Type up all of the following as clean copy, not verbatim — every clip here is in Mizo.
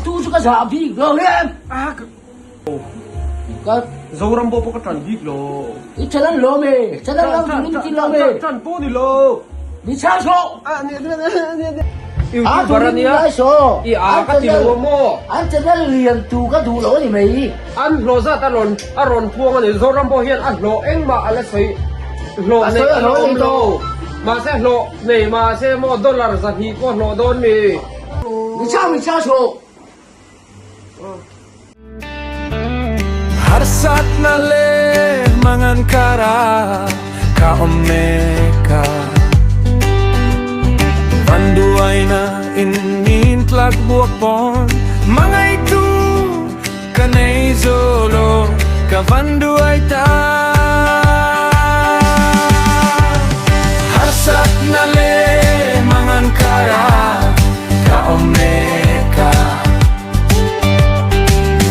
tu chu ka zah bik lo em. Ka Zoram pawh pawh ka ṭan bik lo. I ṭan an lawm e, ṭan an lo min ti lawm e. Ṭan pawh ni lo. Ni chhang sawh. YouTuber a nia, i a ka ti lo a maw? An channel lian tu ka duh lo a ni mai. An hlawh zat a rawn a rawn puang a ni. Zoram pawh hian a hlawh engmah a la sawi hlawh neih a la awm lo. Mahse hlawh nei mahse maw dollar 200 pawh hlawh dawn mi. Ni chhang ni chhang sawh. Harsatna leh mangan kara ka awm mek a. Vanduaina in min tlak buak pawn Mangaitu ka nei zo lo ka vanduai ta. Harsatna leh mangan kara ka awm mek a.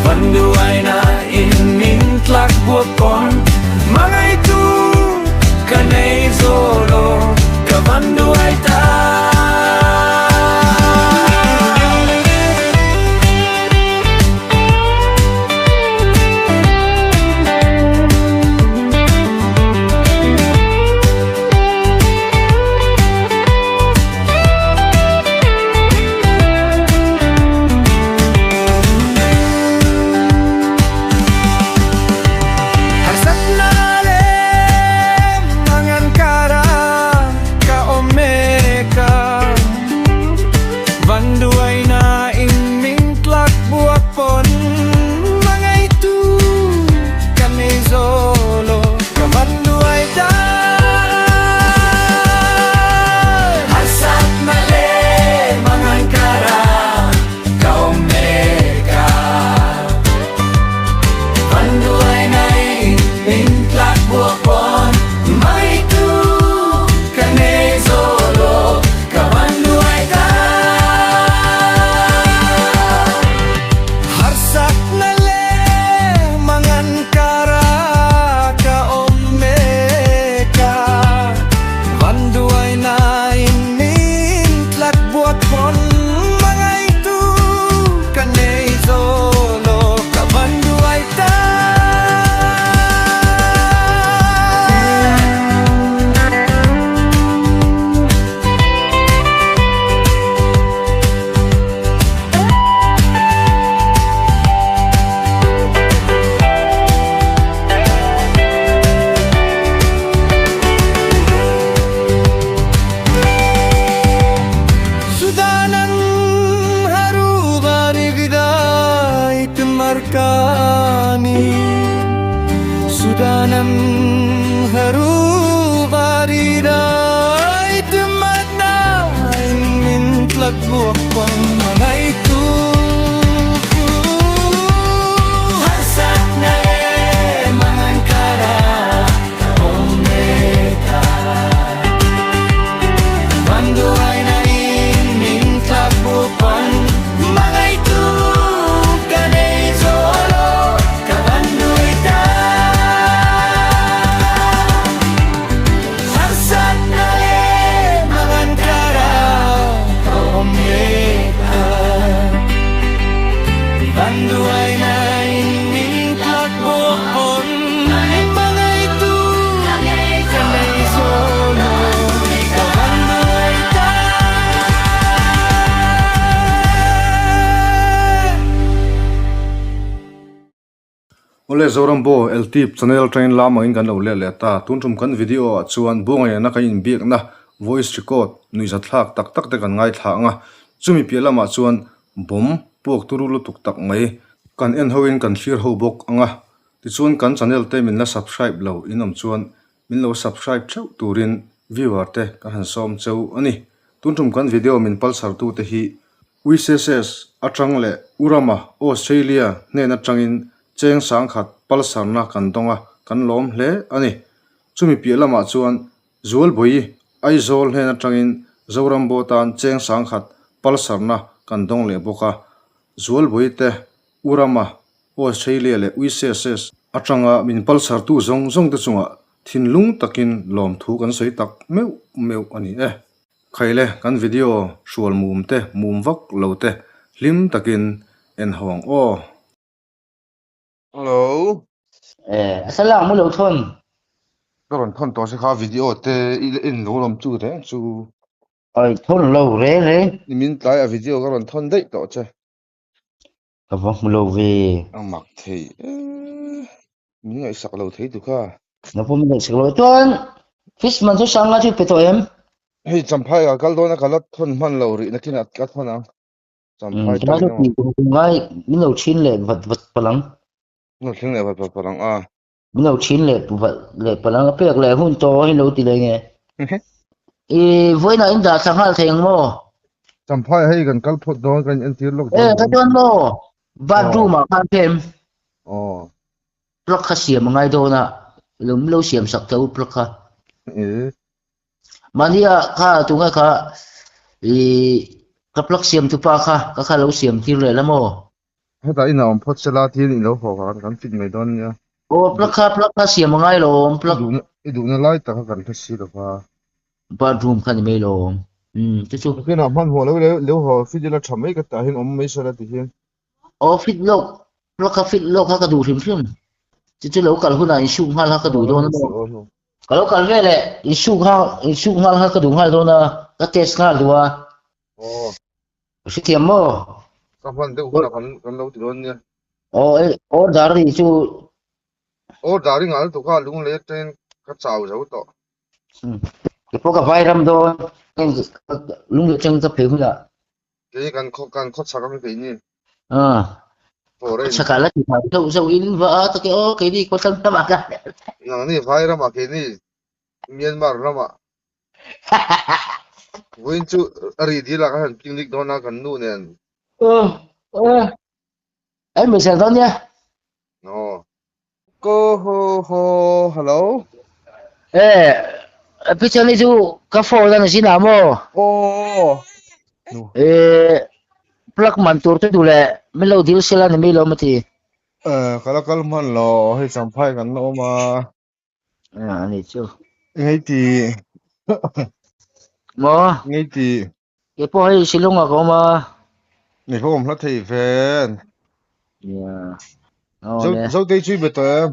Vanduaina in min tlak buak pawn Mangaitu ka nei zo lo ka vanduai ta. Harsatna leh mangan karah ka awm mek a, Vanduaina in min tlak buak pawn Mangaitu ka nei zo lo ka vanduai ta. Harsatna leh mangan karah ka awm mek a, Vanduaina in min tlak buak pawn Mangaitu ka nei zo lo ka vanduai ta. Harsatna leh mangan karah ka awm mek a, Vanduaina in min tlat buat pawn Mangaitu ka nei zo lo ka vanduai ta. Sudanan harubarigdait markani Sudanan harubarigdait markani Min tlak buak pang mangaitu Harsatna leh mangan karah ka awm mek a Vanduaina in min tlak buak pang mangaitu ka nei zo lo ka vanduai ta. Harsatna leh mangan karah ka awm mek a, Vanduaina in min tlak buak pawn Mangaitu ka nei zo lo ka vanduai ta. Awle Zorambo LTIP channel atangin lam angin kan lo let leh ta. Tun tum kan video ah chuan Buangaiana kan inbiakna voice record nuihzathlak tak tak te kan ngaithla ang a. Chumi piah lamah chuan bomb puak turu lutuk tak mai kan en hoin kan thlir ho bawk ang a. Tichuan kan channel te min la subscribe lo in awm chuan min lo subscribe theuh turin viewer te kan han sawm cheu a ni. Tun tum kan video min palsar tu te hi Uiseses atang leh Urama, Australia, hnen atangin cheng sangkhat palsarna kan dawng a, kan lawm hle a ni. Chumi piah lamah chuan Zualbawi, Aizawl hnen atangin Zorambo tan cheng sangkhat palsarna kan dawng leh bawk a. Zualbawi te Urama, Australia leh Uiseses atanga min palsartu zawng zawng te chungah thinlung takin lawmthu kan sawi tak meuh meuh a ni e. Khaile, kan video hrual mum te, mum vak lo te hlim takin. En ho ang aw. Hello. Eh, a thlalak mu lo thawn. Ka rawn thawn tawh se kha video te i la en lo lawm chu reng chu. Ai thawn lo reng reng. Nimin tlai a video ka rawn thawn daih tawh che. Ka va hmu lo ve. A mak thei e. Min ngaihsak lo thei tu kha. Na pawh min ngaihsak lo e. Chuan fish man chu sanga chu pe tawh em? Hei Champhai ka kal dawn a ka la thawn hman lo rih nakin ah ka thawn ang. Champhai tang ngai min lo thin leh vat vat palang. Min lo thleng leh vat vat palang a. Min lo thin leh vat leh palang a pek leh hun tawh hi lo ti leh nge. I vawiinah in dah thla nghal thei ang maw? Champhai hei kan kal phawt dawn kan entir lawk dawn. E ka chuan maw bathroom ah khan khem. Aw. Plug kha siam a ngai dawn a lo min lo siam sak tho plug kha. E. Mahnia kha tunge kha i ka plug siam tupa kha ka kha lo siam tir leh la maw? Hetah inah awm phawt sela tin i lo haw khan kan fit mai dawn nia. Aw plug kha plug kha siam a ngai lo awm plug. I duhna lai tak kha kan hre si lo va. Bathroom kha ni mai lo awm. Umm chu chu. Nakinah hmanhmawh lo lo haw fit ila tha mai ka tah hian awm mai sela ti hian. Aw fit lawk plug kha fit lawk kha ka duh hrim hrim. Chu chu lo kal hunah insuk nghal kha ka duh dawn a maw. Ka lo kal ve leh insuk nghal insuk nghal kha ka duh nghal dawn a ka test nghal duh a. Aw. Ka hrethiam maw? Ka hman deuh hunah kan kan lo ti dawn nia. Aw e order ri chu. Order i nghal tuk a lung leh atangin ka chau zo tawh. Kei pawh ka vai ram dawn lung leh atangin ka phei hunah. Kei kan khaw kan khaw chhak ang kei ni. Ah. Chhak ah la ti thau zauh zauh in va a take aw kei ni khaw thlang lamah ka. Nang ni vai ramah kei ni Myanmar ramah. Vawiin chu a ri dil ah ka han picnic dawn a kan nu nen. Oh oh. Ai mai zel dawn nia. Aw. Ko ho ho hello. Eh picture ni chu ka phone a ni sin ah maw. Aw. Eh plug man tur te duh leh min lo dil sela ni mai lo maw ti. Eh ka la kal hman lo hei champhai kan la awm a. Ah ani chu. Engei ti. Maw. Engei ti. Kei pawh hei Shillong ah ka awm a. Ni pawh awm hla thei ven. Yeah. Zo Zotei chu i be tawh em?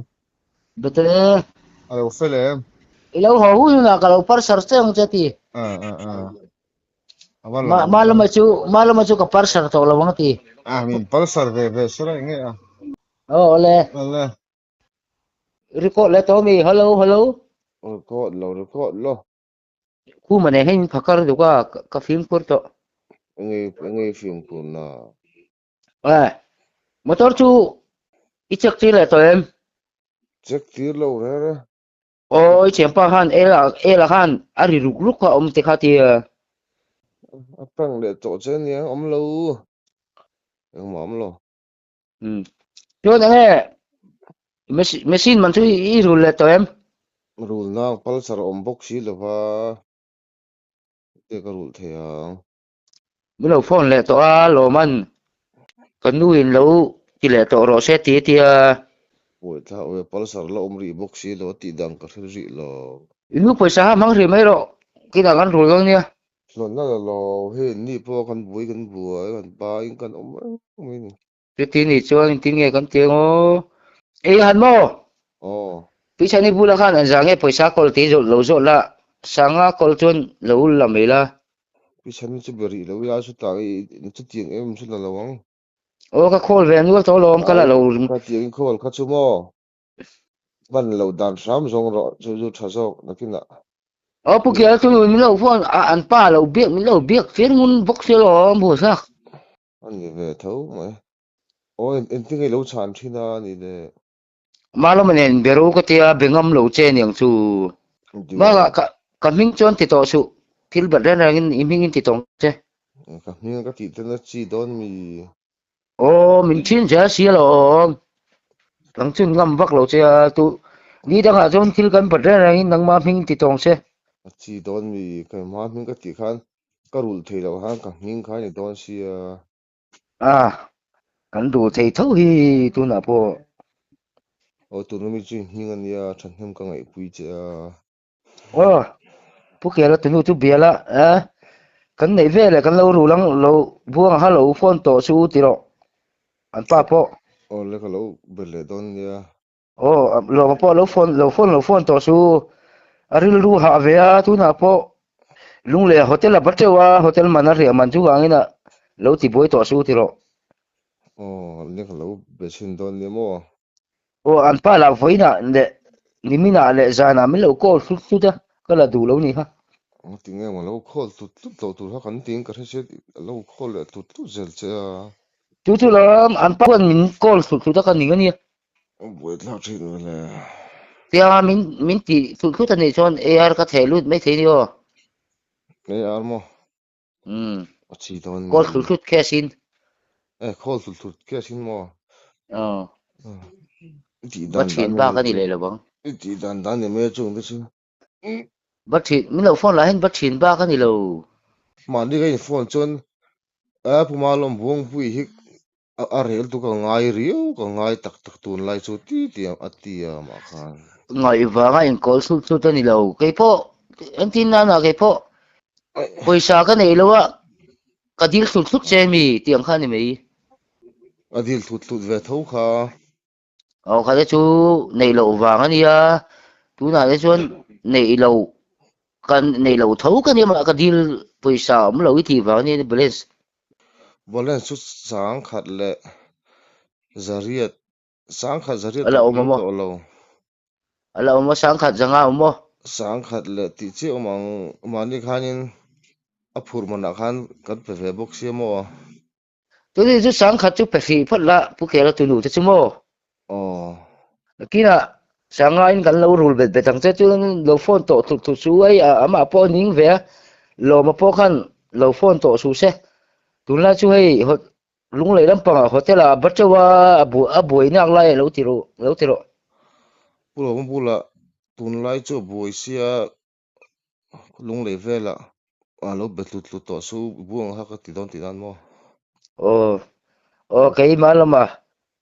Be tawh e. A lo fel em? I lo haw hun hunah ka lo par sar che ang che ti. Ah ah ah. A va Ma ma lama chu ma lama chu ka par sar tawh lo ang ti. Ah min par sar ve ve sar eng nge a. Aw awle. Awle. Record leh tawh mi hello hello. Record lo record lo. Khuma nei hian phakar duk a ka fimkhur tawh. Enge enge fimkhur na? Eh motor chu i check tir leh tawh em? Check tir lo reng reng. Aw i thianpa khan ela ela khan a ri ruk ruk kha a awm te kha tia. A prank leh tawh che ania awm lo. Engmah awm lo. Umm chuan enge machine man chu i rul leh tawh em? Rul nang pulsar a awm bawk si lova te ka rulh thei ang. Min lo phone leh tawh a lawman ka nu in lo ti leh tawh rawh se ti tia. Buaithla awi pulsar la awm rih bawk si lo tih dang ka hre rih lo. I nu pawisa kha hmang rih mai rawh kinah kan rul dawn nia. Hlawhna la lo, hei ni pawh kan buai kan buai, kan pa in kan awm reng mai ni. Chuti ni chuan engtin nge kan ti ang aw? Ei han maw? Aw. Tuichhani bulah khan an zah nge pawisa kawl tih zawh lo zawh la, Sanga kawl chuan lo la mai la. Tuichhani chu be rih lo ila chutah chutiang em chu la lo ang. Aw ka khawl ve nual tawh alawm ka la lo. Ka tiang i khawl kha chu maw? Hman lo dan hram zawng rawh chu chu tha zawk nakinah. Aw Pu Kiala chu min lo phone a an pa lo biak min lo biak fir ngun bawk si alawm buaithlak. A ni ve tho mai. Aw engtin nge i lo chhan thin a ni le. Malawma nen be ro ka tia be ngam lo che niang chu. Bakah ka ka hming chuan ti tawh suh thil bat reng rengin i hmingin ti tawng che. Ka hming a ka tih ten a chi dawn mi. Aw min thin zel si alawm. Nang chun ngam vak lo che a tu ni dangah chuan thil kan bat reng rengin nangma hming ti tawng che. A chi dawn mi ka hma hming ka tih khan ka rulh thei loh khan ka hming kha a ni dawn sia. A kan duh thei tho hi tunah pawh. Aw tuna mi chu hming a nia thahnem ka ngaihpui che a. Aw Pu Kela tunu chu bial a eh kan neih vel eh kan lo rul ang lo buang a kha lo phone tawh chu ti rawh. An pa pawh. Awle ka lo be leh dawn nia. Aw, Lawma pawh lo phone lo phone lo phone tawh su. A rilru hah ve a, tunah pawh Lunglei ah hotel a ba teuh a, hotel man a riah man chu vangin a lo ti buai tawh su ti rawh. Aw, nia ka lo be chhin dawn nia maw? Aw, an pa lah vawiinah leh niminah leh zanah min lo call tlut tlut a, ka la duh lo ni kha. Aw, tinge maw lo call tlut tlut loh tur kha kan tiin ka hre sia, a lo call leh tlut tlut zel che a. Chu chu lam an pa chuan min call tlut tlut a ka ning a nia. A buai thlak thin vele. Tia min min ti tlut tlut a nih chuan AR ka theh lut mai thei ni aw. AR maw? Umm. A chi dawn Call tlut tlut cash in. Eh call tlut tlut cash in maw? Aw. I tih Va dan thin dan bak a ni leh lo ang. I tih dan dan ni mai a chung te chu. Va thin min lo phone lah hian va thin bak a ni lo. Mahni ka in phone chuan a Puma lawm Buangpui hi A rel tu ka ngai riau, ka ngai tak tak tunlai chu ti ti a ti a mah khan. Ngaih vanga inkawl chhut chhut a ni lo. Keipawh entin nana keipawh pawisa ka neih lo a, ka dil thlut thlut che mi tih ang kha a ni mai. A dil thlut thlut ve tho kha. Aw kha te chu neih loh vang a nia, tunah te chuan neih loh kan neih loh tho ka nia mah ka dil pawisa awm lo i tih vang a nia balance. Balance chu sangkhat leh zariat, sangkhat zariat A la ka awm tling a maw? tawh lo. A la awm a, sangkhat zanga awm maw? Sangkhat leh tih chiah awm ang, mahni khanin a phur manah khan kan pe ve bawk sia maw? Tuni chu sangkhat chu pe hrih phawt la, Pu Kela tunu te chu maw? Aw. Nakinah Sanga in kan lo rul bet bet ang che chuan lo phone tawh thut thut su ai a, amah pawh a ning ve a, Lawma pawh khan lo phone tawh suh se. Tunlai chu hei Lunglei lampangah hotel ah a ba teuh a, a buai nak lai a lo ti rawh, lo ti rawh. Pu Lawma bulah tunlai chu a buai sia Lunglei velah a lo be tlut tlut tawh chu buang kha ka ti dawn tih nan maw? Aw, aw keimah lama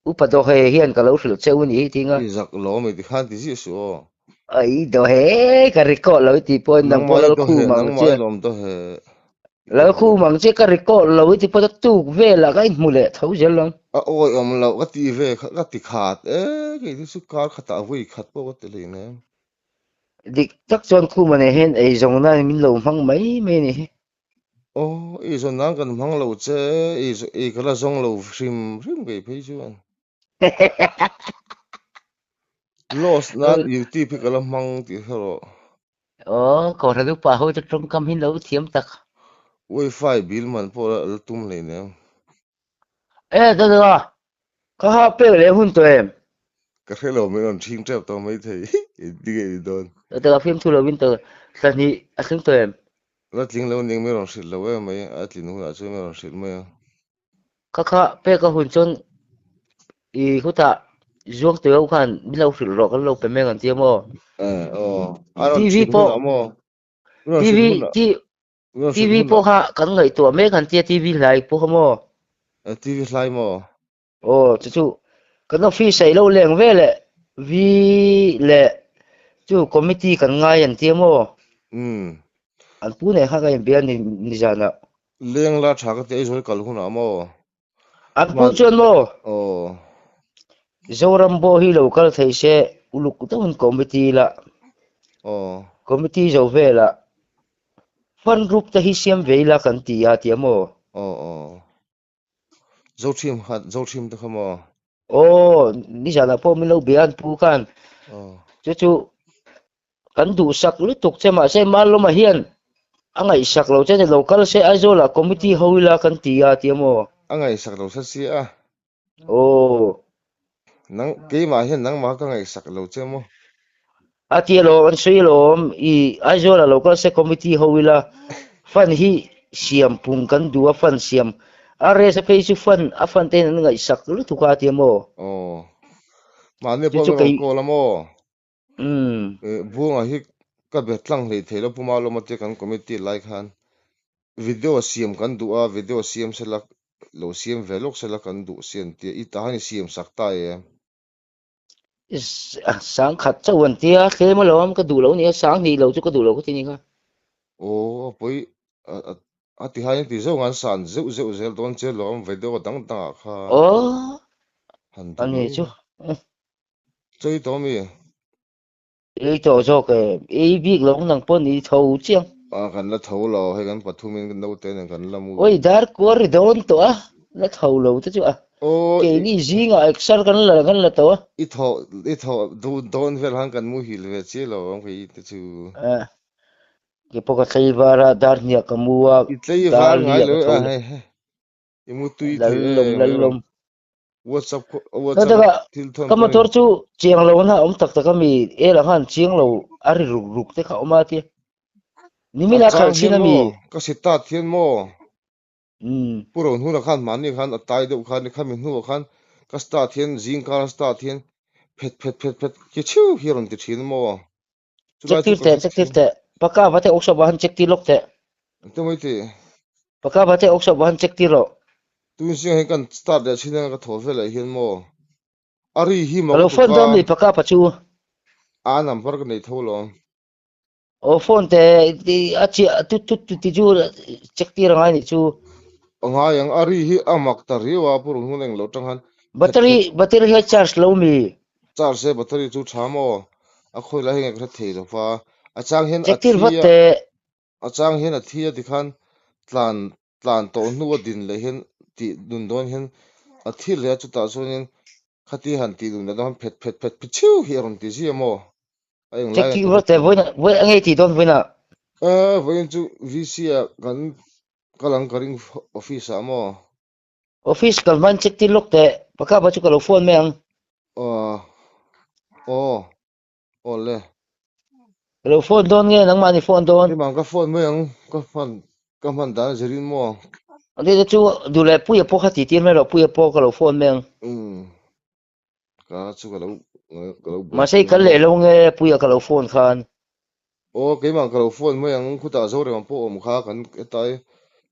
upa dawhe hian ka lo hrilh che u ni hi tinga. I zak lo ami ti khan ti ziah suh aw. Ai dawhe ka record lo i tih pawhin nang pawh Nangmah i lal dawhe, khum ang nangmah che. i lawm dawhe. Lal khum ang che ka record lo i ti pawh ta tuk velah ka inhmu leh tho zel ang. A awi awm loh ka ti ve kha ka ti khat e kei chu kar khatah vawi khat pawh ka ti hleinem. Dik tak chuan Khuma nen hian eizawn nan min lo hmang mai mai a ni hi. Aw, eizawn nan kan hmang lo che, ei ka la zawng lo hrim hrim kei phei chuan. Loss nan YouTube hi ka la hmang tih hre rawh. Aw, Kohhran upa ho chu tawngkam hi lo thiam tak. Wifi bill man pawh la tum hleinem. E, Dada, Ka ha pek leh hun tawh em? Ka hre lo, min rawn ṭhing ṭep tawh maithei. Engtin nge ni dawn? Ka fimthu lo in tawh thla hnih a tling tawh em? La tling lo ning min rawn hrilh lo em mai, a tlin hunah chuan min rawn hrilh mai a. Ka kha pek a hun chuan i khutah Zuangtui ho khan min lo hrilh rawh kan lo pe mek ang tia maw? Eh aw, a rawn ṭhin hunah maw? Min rawn hrilh hunah. TV pawh kha kan ngaihtuah mek han tia TV hlai pawh kha maw? TV hlai maw? Aw chu chu kan office ah i lo leng ve leh V leh chu committee kan ngai an tia maw? Umm. An pu nen kha ka inbia ni nizan ah. Leng la tha ka ti Aizawl kal hunah maw? An pu chuan maw? Aw. Zoram pawh hi lo kal thei se uluk deuhin committee la. Aw. Committee zo velah Fund group te hi siam ve ila kan ti a tia maw? Aw aw. Zothim kha Zothim te kha maw? Aw, nizanah pawh min lo bia an pu khan. Aw. Chu chu kan duhsak lutuk che mahse Malawma hian a ngaihsak lo che ni lo kal se Aizawlah committee ho ila kan ti a tia maw? A ngaihsak lo sa sia a. Aw. Nang keimah hian nangmah ka ngaihsak lo che maw? A ti alawm an sawi alawm i Aizawl ah lo kal se committee ho ila fund hi siam pung kan duh a fund siam a rest a phei chu fund a fund te hian an ngaihsak lutuk a a ti a maw? Aw. Mahni Chu pawh chu min kei rawn call a maw? Umm. Buanga hi ka be tlang hlei thei lo Pu Malawma te kan committee lai khan video siam kan duh a, video siam sela lo siam ve lawk sela kan duh sian tia i tahan i siam sak ta em? Sangkhat chauh an tia thlem alawm ka duh lo nia sang hnih lo chu ka duh lo ka ti ni kha. Aw a pawi. A ti hai ti zeuh an san zeuh zeuh zel dawn che lawm video dang dang ah khan. Aw. Han duh Ani mai. chu. Chei tawh mi? Ei tawh zawk e. Ei bik lo nang pawh ni tho chiang. A kan la tho lo hei kan pathumin naute nen kan la mu. Oi dar kuar ri dawn tawh a la tho lo te chu a. Aw Keini zingah exer kan la kan la tawh a. I thawh i thawh duh dawn vel han kan muhil ve chiah lo ang kei te chu. A kei pawh ka tlei var a dar hniah ka mu a I tlei dar var ngai liah lo ka tho a leh. hei hei i mu tui Lal thei lawm em lal mai lawm. WhatsApp Ka WhatsApp taka thil thawn ka pawh motor chu chiang lo na awm tak tak a mi el ang khan chiang lo a ri ruk ruk te kha awm a tia. A Nimin a chang khalh hian chin a mi. maw ka start hian maw Umm. Pu Rohnuna khan mahni khan a tai deuh khan khami hnuah khan ka start hian zingkar a start hian phet phet phet phet ki chhiu hi a rawn ti thin maw Check chulai chu tir ka teh hre check tir thin. teh Paka va te workshop ah han check tir lawk teh. Engte mai ti? Paka va te workshop ah han check tir rawh. Tun zingah hian kan start leh thin anga ka thaw velah hian maw a ri hi Ka mak lo lutuk phone a. dawn mi Paka pa chu. A number ka nei tho lawm. Aw phone te a chiah tut tut tut ti chu check tir angai nih chu. A ngai ang a ri hi a mak ta riau a Pu Rohnuna englo tang han phet Battery phet. battery hi a charge lo mi. Charge e battery chu tha maw? A khawi lai hi nge ka hre thei lo va. A chang hian a Check tir thi vat a, teh. a chang hian a thi a tikhan tlan tlan tawh hnu a din leh hian tih dun dawn hian a thi leh a chutah chuanin khati han tih dun leh dawn phet phet phet phet chhiu hi a rawn ti zia maw? A eng Check lai tir nge ka vat hre teh thei lo. vawiin vawiin a ngei tih dawn vawiin ah. E vawiin chu VC ah kan kal ang ka ring office ah maw? Office kal hmain check tir lawk teh, pakhat chu ka lo phone mai ang. Aw, aw, aw le. Ka lo phone dawn nge nangmah ni phone dawn? Keimah ka phone mai ang, ka hman ka hman dan a zirin maw? Ani te chu duh leh Puia pawh kha ti tir mai rawh, Puia pawh ka lo phone mai ang. Umm, ka chu ka lo ka lo Mahse buaipui i kal ang leh maw? lo nge Puia ka lo phone khan. Aw, keimah ka lo phone mai ang, khutah Zorema pawh awm kha kan hetai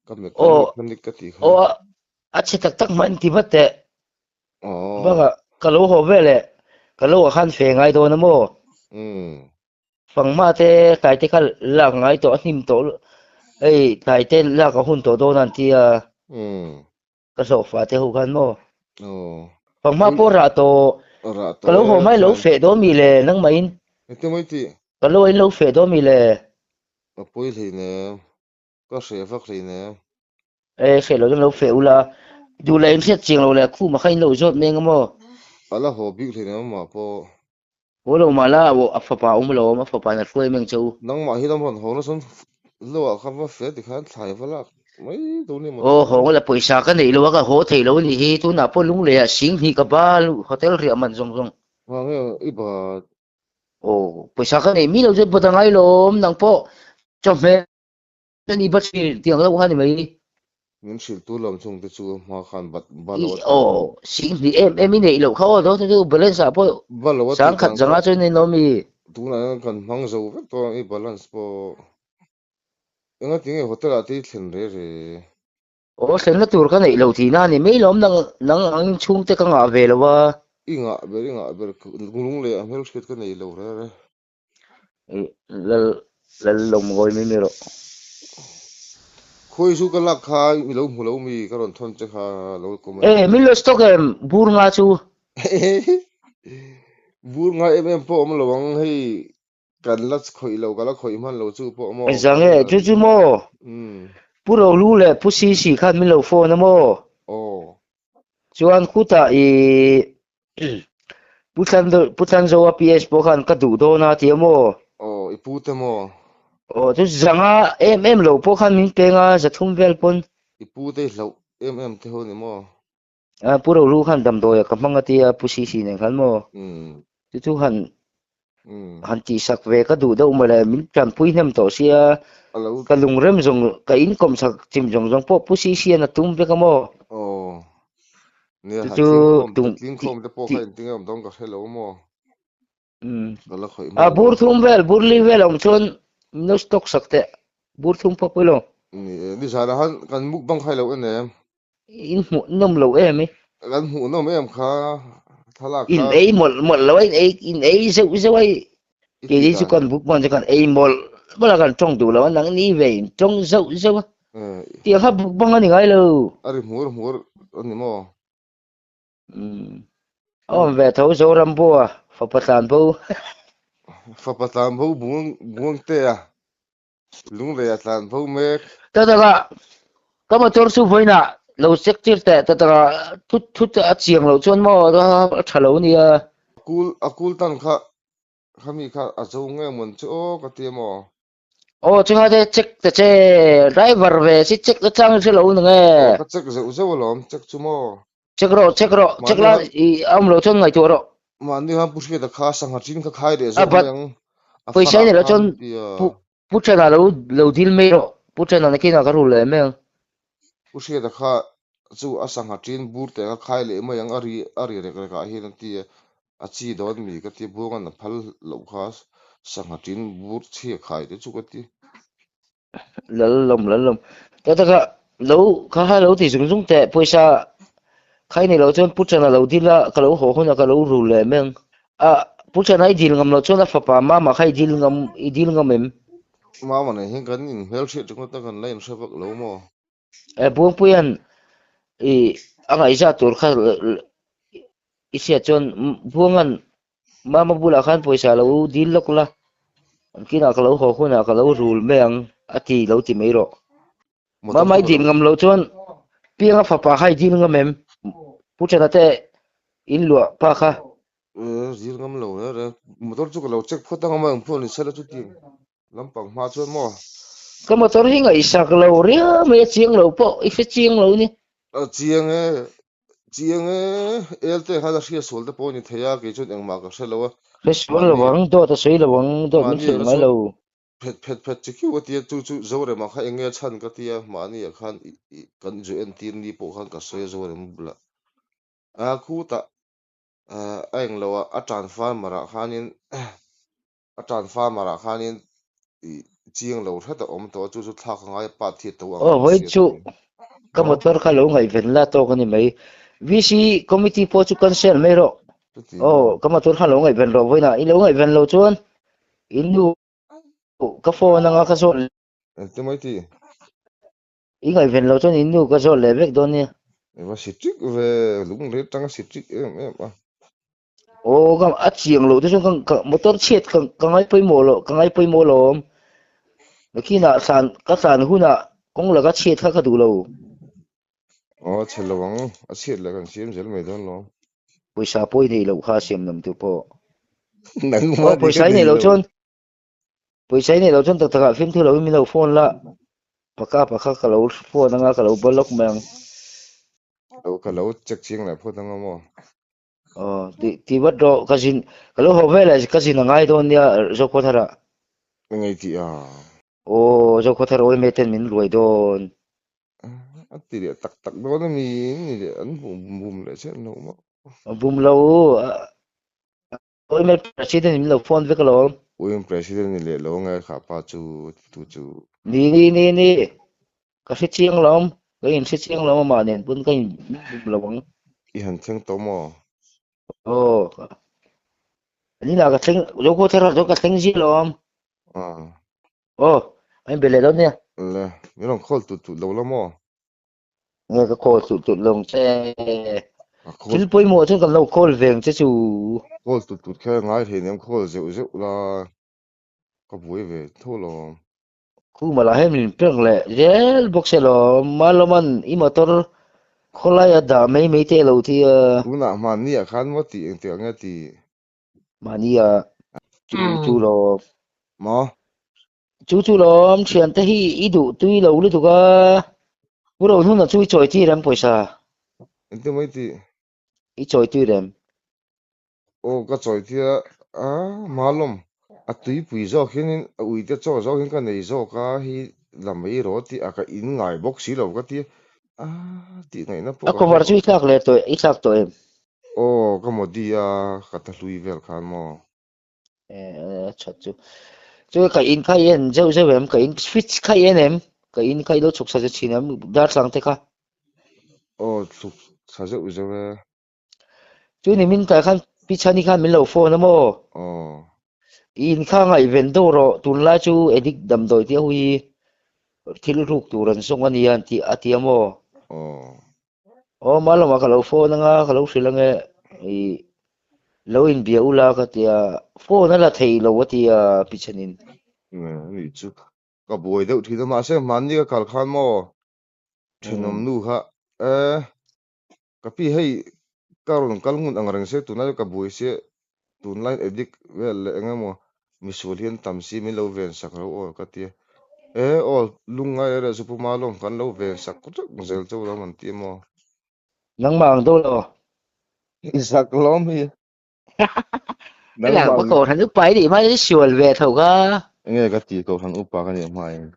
ka Aw, mechanic ka tih kha. aw a chhe tak tak hman ti vat teh. Aw. Bakah ka lo haw ve leh ka lo ah khan fe ngai dawn a maw? Umm. Fanghma te tlai te kha lak ngai tawh a hnim tawh hei tlai te lak a hun tawh dawn a an ti a. Umm. Ka hlawhfa te ho khan maw? Aw. Fanghma pawh rah tawh. Rah Ka lo tawh haw e mai lo thlai. feh dawn mi le nangmahin. Engte mai tih? Ka lo in lo feh dawn mi le. Ka pawi hleinem. Ka hreh vak hleinem. E hreh lo chuan lo feh ula. Duh leh in hriat chiang lo leh khuma kha in lo zawt meng a maw? A la haw bik hleinem amah pawh. Haw lo mah la, a fapa a awm lo awm, a fapa in a hruai meng che u. Nangmah hi lam rawn haw la chuan lo ah kha va fel tikhan thlai va lak mai dawn ni maw Aw haw la pawisa ka neih lo a, ka haw thei lo a nih hi, tunah pawh lunglei ah sing hnih ka ba hotel riah man zawng zawng. Hma nge i bat? Aw pawisa ka neih mi lo chu bat a ngai lo awm, nang pawh chawhmeh a ni bat hrilh tih ang deuh kha ni mai. Min hrilh tu lam chung te chu hma khan bat ba lo a tih. Aw sing hnih em em i neih loh kha aw dawn chu balance ah pawh Ba lo a tih sang khat dan zanga kha chuan in awm i. Tunah hian kan hmang zo vek tawh ang i balance pawh. Engati nge hotel ah te i thlen re re? Aw thlenna tur ka neih loh tihna a ni mai lawm nang nang ang chhungte ka ngah ve lo a. I ngah ber i ngah ber lung leh a hmelhriat ka nei lo re re. Lal lal lo ngawi mai mai rawh. Khawi chu ka lak kha i lo hmu lo mi ka rawn thawn che kha lo comment. E min lo stock em bur nga chu. Bur nga em em pawh awm lo ang hei kan la khawih lo ka la khawih hman lo chu pawh maw. Zang e chu chu maw. Pu Rohlu leh Pu Sisi khan min lo phone a maw. Aw. Chuan khutah i Pu Thlan Pu Thlanzoa PS pawh khan ka duh dawn a ti a maw? Aw, i pu te maw? Aw, chu zanga em em lo pawh khan min peng a, zathum vel pawn. I pu te i hlauh em em te ho ni maw? A, Pu Rohlu khan damdawi ah ka hmang a ti a, Pu Sisi nen khan maw? Chu chu han han tihsak ve ka duh deuh mawle, min tanpui hnem tawh sia, ka lungrem zawng, ka inkawm chak chim zawng zawng pawh Pu Sisian a tum vek a maw? Aw, nia Chu han chu tlingkhawm, tum tlingkhawm te pawh kha engtin nge awm dawn ka hre lo maw? Ka la khawih A hman lo. bur thum vel, bur li vel a awm chuan min lo stock sak teh, bur thum pawh pawilo. Ni e, nizanah khan kan mukbang kha i lo en em? In hmuh nawm lo em i? Kan hmuh nawm em kha thlalak In kha. ei mawlh mawlh lo a, in ei in ei zeuh zeuh a, I keini tih chu dan. kan mukbang chu kan ei mawlh mawlh a, kan tawng duh lo a, nangni ve in tawng zeuh zeuh a. Tiang kha bukbang a ni ngai lo. A ri hmur hmur a ni maw? Umm. A awm ve tho Zoram Bua fapa tlan bo. Fapa tlan bo Buangtea Lunglei a tlan bo mek. Tataka ka motor chu vawiinah lo check tir teh tataka thut thut a chiang loh chuan maw a tha lo nia. A kul a kul tan kha khami kha a zo nge mawn chu aw ka ti maw. Aw chunga te check ta che driver ve si check na chang hre lo na nge. Aw ka check zeuh zeuh alawm check chu maw. Check rawh check rawh check la i a awm lo chuan ngaihtuah rawh. Mahni khan Pu Hriata kha sangha chin kha khai leh zawk mai ang. A Pawisa i neih loh chuan Pu Pu Thena lo lo dil mai rawh. Pu Thena nakinah ka rul leh mai ang. Pu Hriata kha chu a sangha chin bur te kha khai leh mai ang a ri a ri rek rek ah hian a ti a, a chi dawn mi ka ti Buanga'n a phal loh kha sangha chin bur chhia khai te chu ka ti. Lallawm lallawm ta taka lo kha kha lo ti zung zung teh pawisa khai nei lo chuan Pu Chana lo dil a ka lo haw hunah ka lo rul leh mai ang a Pu Chana i dil ngam loh chuan a fapa Mama kha i dil ngam i dil ngam em? Mama nen hian kan inhmelhriat ringawt a kan la inhre vak lo maw? E Buangpuia'n i a ngaihzah tur kha i hriat chuan Buanga'n Mama bulah khan pawisa lo dil lawk la, an kinah ka lo haw hunah ka lo rul mai ang a ti lo ti mai rawh. Mama i dil ngam loh chuan Pianga fapa kha i dil ngam em? Pu Chana te in luah pa kha. E dil ngam lo reng reng, motor chu ka lo check phawt ang a maw engpawh ni sela chuti Lampang hma chuan maw? Ka motor hi ngaihsak lo riau mai a chiang lo pawh i hre chiang lo ni. A chiang e, chiang e, elte khan a hria sual te pawh a ni thei a, kei chuan engmah ka hre lo a. Hre sual lo ang, dawt a sawi lo ang, dawt min hrilh ngai lo. Phet phet phet chi khiu a ti a, chu chu Zorema kha eng nge a chhan ka ti a, mahniah khan kan zu entir ni pawh khan ka sawi a Zorema bulah. A khutah a englo a, a tan farmer ah khanin A tan farmer ah khanin ih chiang lo hret a awm tawh a, chu chu thlak a ngai a part hi a to ang Aw vawi chu ka motor kha lo ngaihven la tawk a ni mai. VC committee pawh chu cancel mai rawh. Aw ka motor kha lo ngaihven rawh vawiinah i lo ngaihven lo chuan in nu ka phone anga ka zawt leh. Engti mai ti? I ngaihven lo chuan in nu ka zawt leh vek dawn nia. I va si ṭik ve, lunglei atanga si ṭik em em a. Aw ka a chiang loh te chuan ka ka motor chhiat ka ka ngai pawimawh loh ka ngai pawimawh lo awm. Nakinah tlan ka tlan hunah kawng laka chhiat kha ka duh lo. Aw a chhe lo ang, a chhiat leh kan siam zel mai dawn lo. Pawisa pawh i neih loh kha siam lam tur pawh. Nangmah Aw ni ka pawisa i nei neih loh lo. chuan Pawisa i neih loh chuan tak takah fimthu loin min lo phone la, paka pakha ka lo phone anga ka lo block mai ang. Lo ka lo check chiang leh phawt anga maw? Aw, ti ti vat rawh ka zin ka lo haw vel eh ka zin a ngai dawn nia Zokhawtharah. Engei tih a? Aw, Zokhawthar awime ten min ruai dawn. A ti leh tak tak dawn a mi ni leh an bum bum leh chiah lo maw? Bum lo. Ui mel president in lo phone vek alawm. Ui president ni leh lo nge kha pa chu tu chu. Ni ni ni ni ka hre chiang lawm ka in hre chiang lawm amah nen pawn ka in bum lo ang. I han thleng tawh maw? Aw ni lah ka thleng zo khaw thar ah chuan ka thleng zia lawm. Aw a in be leh dawn nia. Le min rawn call tut tut lo la maw? Nge ka call tut tut lo che. Thil pawimawh chuan kan lo call ve ang che chu. Call tut tut kher ngai thei nen call zeuh zeuh la ka buai ve tho lo. Khuma lah hian min prank leh zel bawk se lawm. Maloman i motor khawlai a dah mai mai te a lo ti a. Tunah hmanni ah khan maw tih engtik ang nge ti. Mahni ah chu chu lawm. Maw? Chu chu lawm thiante hi i duh tui lo lutuk a. Pu Rohnuna chu i chawi tir em pawisa? Engtin mai tih? I chawi tir em? Aw ka chawi tir a, a Malawm a tuipui zawk hianin a uite chaw zawk hian ka nei zawk a hi la mai rawh tih a ka in ngai bawk si lo ka ti a tih ngaihna pawh A ka hre cover lo. chu i thlak leh tawh i thlak tawh em? Aw ka Modi a ka ta hlui vel khan maw? Eh, that chu. Chu ka in kha i en zeuh zeuh em? Ka in switch kha i en em? Ka in kha i lo chhuk sa zeuh thin em? Darthlalang te kha. Aw chhuk sa zeuh zeuh e. Chu ni min kai khan Pi Chhani khan min lo phone a maw? Aw. I in kha ngaihven deuh rawh tunlai chu addict damdawi tia hui. Thil ruk tur an zawng a nia an ti a ti a maw? Aw. Aw Malawma ka lo phone anga ka lo hrilh ange i lo inbia ula ka ti a, phone a la thei lo a ti a Pichhanin. Nge anih chu ka buai deuh thin a mahse hmanni ka kal khan maw thenawm nu kha e ka pi hei ka rawn kal ngun ang reng se tunlai ka buai sia tunlai addict vel leh eng emaw misual hian tam si min lo ven sak lo aw ka tia e aw lungngai reh chu Pu Malawm kan lo ven sak reng zel chu lo an ti maw. Nangmah ang dawn lo. I zak lawm hi. Nangmah ang. Kohhran upa i nih hma in i sual ve tho kha. Enge ka ti kohhran upa ka nih hma in.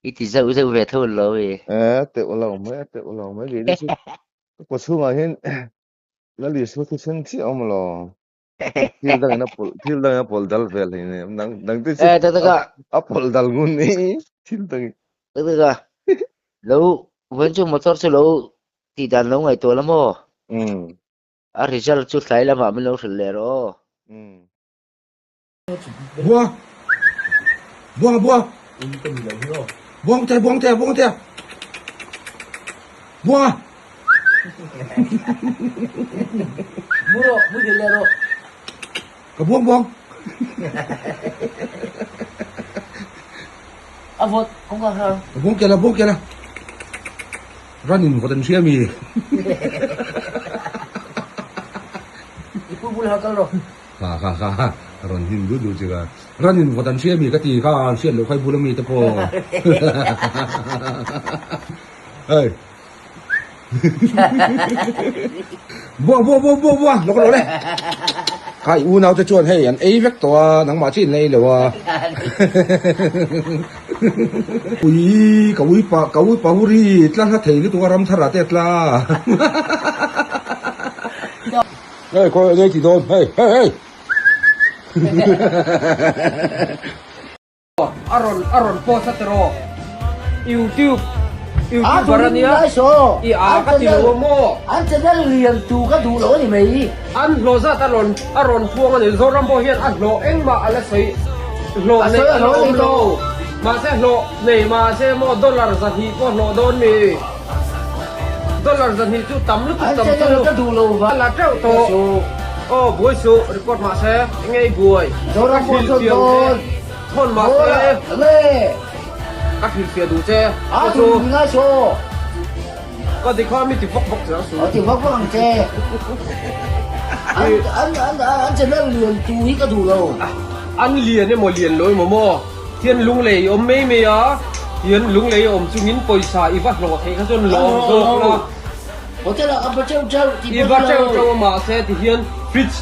I ti zeuh zeuh ve tho lo i. E teuh lo mai a teuh lo mai kei chu ka kaw chhungah hian Lal Isua thisen chiah a awm lo. Thil dangin a pawlh thil dangin a pawlh dal vel hei nei nang nang te chu Eh tak tak a. a pawlh dal ngun ni thil dangin. Tak tak a. Lo vawiin chu motor chu lo tih dan lo ngaihtuah la maw? Umm. A result chu tlai lamah min lo hrilh leh rawh aw. Umm. Bua Buang bua Buang te buang te buang te Buang a Mu rawh mu hrilh leh rawh. Ka buang buang. A vawt kawngka kha. Ka buang kela buang kela. Run in vawt an hria mi. I pu bul ha kal rawh. Ha ha ha ha rawn hnim duh duh chika. Run in vawt an hria mi ka ti kha an hriat loh kha i bula mi te pawh. Hei. Buang buang buang buang buang lawk rawh le. Kha i unau te chuan hei an ei vek tawh a nangmah chiah in la ei lo a. Ui ka ui pa ka ui pa huri tla hla thei lutuk a ram thar ah te a tla. Hei khawi eng ei ti dawn hei hei hei. A rawn a rawn post a tiraw YouTube YouTuber a nia i a ka ti lo a maw? An channel lian tu ka duh lo a ni mai. An hlawh zat a rawn a rawn puang a ni Zoram pawh hian a hlawh engmah a la sawi hlawh nei a la awm lo mahse hlawh nei mahse maw dollar 200 pawh hlawh dawn mi dollar 200 chu tam lutuk tam chu a la teuh tawh aw buai suh record mahse enge i buai ka hrilhfiah ang che thawn mahse ka hrilhfiah duh che aw chu ka ti kha mi ti vak vak che ang su ti vak vak ang che an an an channel lian tu hi ka duh lo an lian emaw lian lo emaw maw Hian lunglei i awm mai mai a, hian lunglei i awm chungin pawisa i va hlawh theih kha chuan lawm zawk la. Hotel ah ka va teuh teuh ti I va teuh teuh a mahse ti hian fridge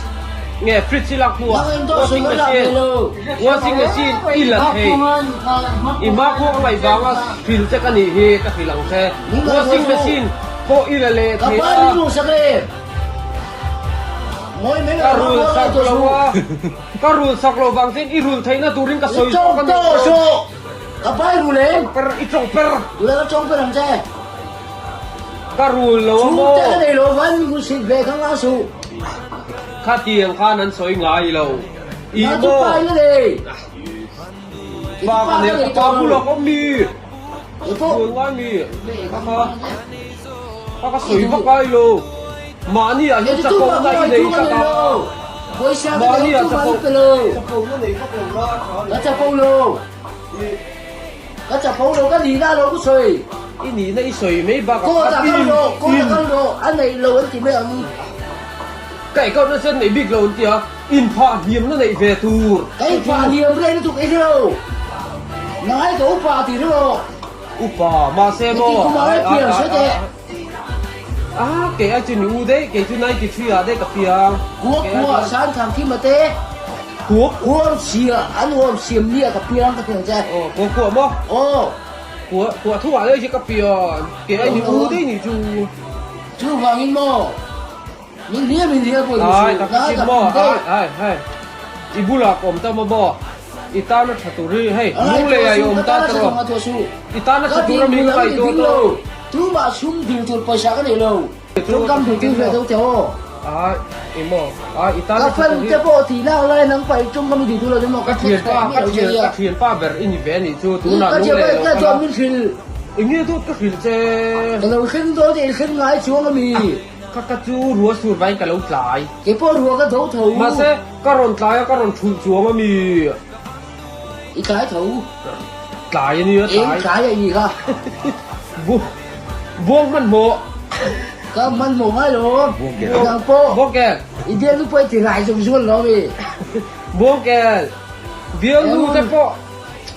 nge fridge i lak hnuah washing machine washing machine i la thei. I hmakhua ka ngaih vanga hrilh che ka nih hi ka hrilh ang che. Washing machine pawh i la leh thei a. Ka rul sak lo a. Ka rul sak lo vang chuan i rul theihna turin ka sawi zawk a nih chu. Ka pai rul em? Per i tawng per. Rul ka tawng per ang che. Ka rul lo a maw? Chhungte ka nei lo van min sit ve kha nga suh. Khatiang khan an sawi ngai lo. I maw? Chu pai na nei. Pa ka nei ka pa bulah ka awm mi. Rul ngai mi. Ka kha ka ka sawi vak ngai lo. Mahni ah hian chapo na i nei tlat a. Mahni ah chapo chapo na nei vak lo la tha Ka chapo lo. Ka chapo lo ka nihna lo ka sawi. I nihna i sawi mai bakah Court ah kal rawh, court ah kal rawh, a neih lo an ti mai ang. Ka account nasa an nei bik lo an ti a, inphah hniam na neih ve tur. Ka inphah hniam reng lutuk i hrelo. Ngai ka upa ti hrelo. Upa mahse maw. Heti kum ah ngai piang se teh. Ah kei ai chu ni u daih kei chu 93 ah daih ka piang. Khua khua san thang khi mate. Khua khua sia an awm siam nia ka piang ka piang che. Aw khua khua maw? Aw. Khua khua thu ah daih hi ka piang kei ai ni u daih ni chu. Chu vangin maw min hliam in hliam pawh ni su. Ai tak chin maw ai ai hei i bulah ka awm ta maw maw i tan a tha tur hi hei lunglei ah i awm ta ta rawh i tan a tha tur a mi ka ngaihtuah tawh. Tumah sum dil tur pawisa ka nei lo. Tawngkam dil tur ve deuh teh aw. A i maw a i tan Ka fan te pawh tih lak lai nang paih tum ka mi ti duh lo maw ka thianpa ka thian ka thianpa ber i ni ve anih chu tunah lung leh lo ka chuan min hrilh eng nge dawt ka hrilh che ka lo thleng dawn i thleng ngai chuang ami ka ka chu rua sur vaiin ka lo tlai kei pawh rua ka do tho mahse ka rawn tlai a ka rawn thulh chuang ami i tlai tho tlai ania tlai eng tlai a i kha buang hmanhmawh Ka hmanhmawh ngai lo. Nang pawh. Buangkel. I bialnu pawh i ti rai zung zung lo mi. Buangkel. Bialnu te pawh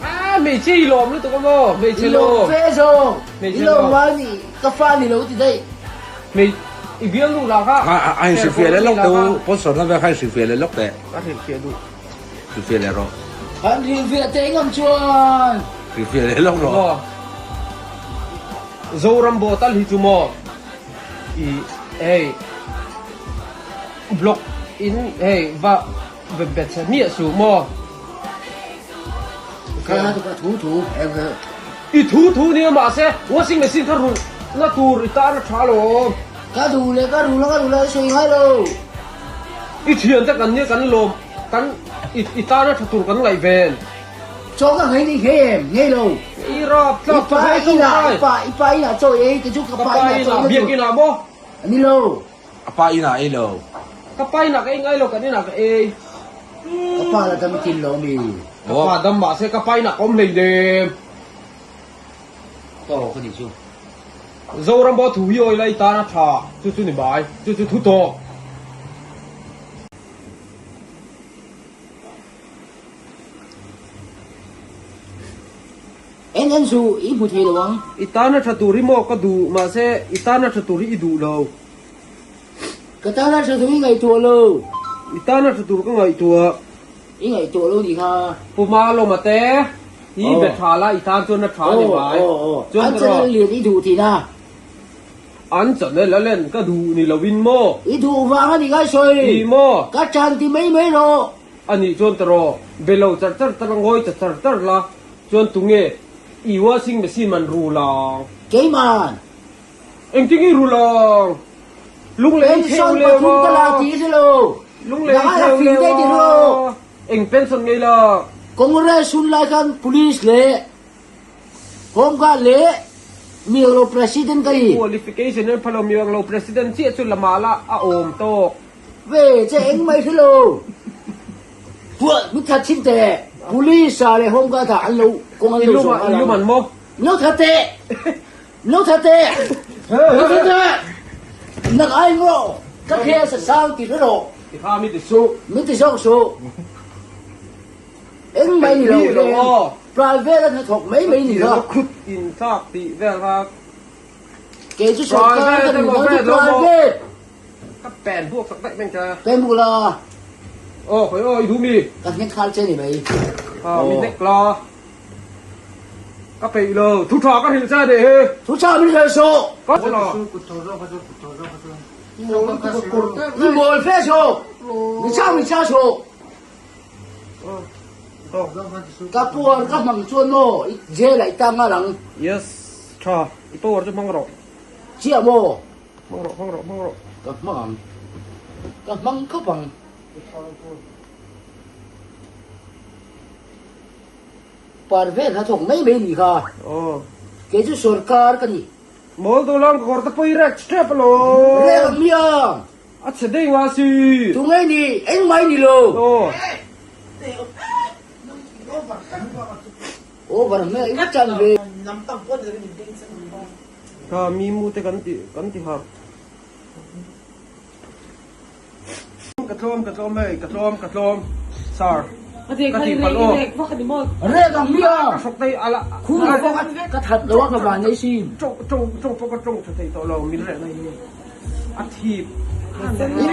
ah hmeichhe i lawm lutuk a maw hmeichhe lawm. I lawm fe zawng. I lawm ngai ni ka fa ni lo ti daih. Hmei i bialnu lah kha. A in hrilhfiah leh lawk teh u. Sponsor na vel kha in hrilhfiah leh lawk teh. Ka hrilhfiah duh. Hrilhfiah leh rawh. An hrilhfiah teh ngam chuan. Hrilhfiah leh lawk rawh. Zoram bottle hi chu maw i hei block in hei va be be che miah suh maw. I thu thu nia mahse washing machine kha rulh na tur i tan a tha lo. Ka duh leh ka rulh a ka rulh a i sawi ngai lo. I thian te kan nia kan lawm kan i tan a tha tur kan ngaihven. Chaw ka nghei ni nghei em? Nghei lo. I rap tlak I pa inah, i pa, i pa inah chaw i ei te chu ka pa inah chaw ei na Biak inah maw? Ni lo. A pa inah ei lo. Ka pa inah ka ei ngai lo, kan inah ka ei. Ka pa la dam i tin lo mi? Ka pa dam mahse ka pa inah ka awm hlei nem. Ka aw ka nih chu. Zoram pawh thu hi awi la i tan a tha, chu chu ni mai, chu chu thu tawk. En en chu i hmu thei lo ang. I tana tha tur hi maw ka duh mahse i tana tha tur hi i duh lo. Ka tana tha tur i ngaihtuah lo. I tana tha tur ka ngaihtuah. I ngaihtuah lo nih kha. Pu Malawma te hi be tha la i tan chuan a tha a ni mai. An channel lian i duh tihna. An channel a len ka duh ni lovin maw. I duh vang a ni ngai sawi. I maw. Ka chan ti mai mai rawh. A nih chuan ta rawh, be lo char char tar a ngawi ta char char la, chuan tunge i washing machine man ru lang? Keiman. Engtin i ru lang? Lunglei Pension theu leu pathum ka la a. ti si lo. Lunglei Nang a theu fing leu te ti ru. a. Eng pension ngei la? Congress hun lai khan police leh Home guard leh Mianglo president ka ni. Qualification an phalo Mianglo president chiah chu lamah lah a awm tawk. Ve che eng mai hre lo. Puah mi that thin teh. Police ah leh home guard ah an lo kawng an lo zawh nghal ang. I lum an maw? Lo that teh. Lo that teh. Lo that teh. Nak ai maw ka khel sa sang ti hre rawh. Ti kha mi ti suh. Mi ti zawk suh. Eng mai ni lo hle. Private a hnathawk mai mai ni kha. Khut in thlak tih vel kha. Kei chu sawrkar ka ni lo chu private. Ka pen buak sak daih meng cha. Pen buk la. Aw khawi aw i duh mi. Ka hnek khal che ni mai. Ha mi hnek la. Ka peih lo. Thu tha ka hrilh che deh hi. Thu tha min hrilh suh. Ka la. I mawl fe suh. Mi chang mi cha suh. Ka puar ka hmang chuan maw i jail ah i tang nghal ang. Yes, tha. I power chu hmang rawh. Chiah maw? Hmang rawh, hmang rawh, hmang rawh. Ka hmang ang. Ka hmang khawp ang. Par vel kha thawk mai mai ni kha. Aw. Kei chu sorkar ka ni. Mawl duh lam ka kawr te pawh i rek tep alawm. Rek ang miang. A chhe daih nga si. Tu nge ni? Engmah i ni lo. Aw. Over hmel i chan ve. Ka mi mu te kan ti kan ti har. Ka tlawm ka tlawm hei ka tlawm ka tlawm sir. Ka ti palh aw. Rek ang mia. Ka hrok dei ala. Khu pawh ka that lo a ka van nei sin. Tawng tawng tawng pawh ka tawng tha thei tawh lo min reh na hi. A thip.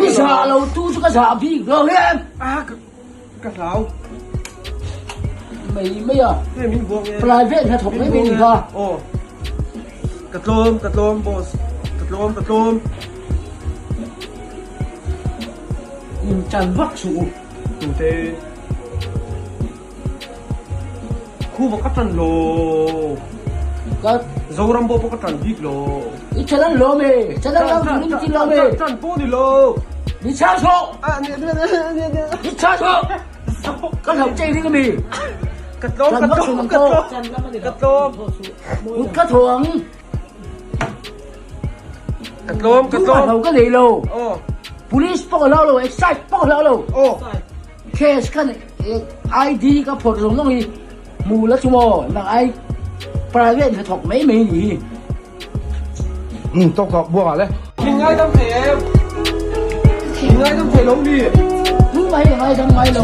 I zah lo tu chu ka zah bik lo hian. A ka hlau. Mai mai a. Hei min buang e. Private hna thawk mai mai ni kha. Aw. Ka tlawm ka tlawm boss. Ka tlawm ka tlawm. In chan vak suh u. Tute. Khuva ka ṭan lo. Ka Zoram pawh pawh ka ṭan bik lo. I ṭan an lawm e. Ṭan an lo turin ti lawm e. Ṭan pawh ni lo. Ni chhang suh! Ni chhang suh! Ka hlauh che i ring ami? Ka tlawm, ka tlawm, ka tlawm, ka tlawm. Kut ka thaw ang. Ka tlawm, ka tlawm. Tumah hlauh ka nei lo. Police pawh ka hlau lo, excise pawh ka hlau lo. Cash ka nei, ID ka phawrh zawng zawng hi hmu la chu maw, nang ai private hnathawk mai mai ni hi. Umm tawk tawk buang ah le. Min ngaidam thei em? Min ngaidam thei lo mi? Tumah hi ka ngaidam ngai lo.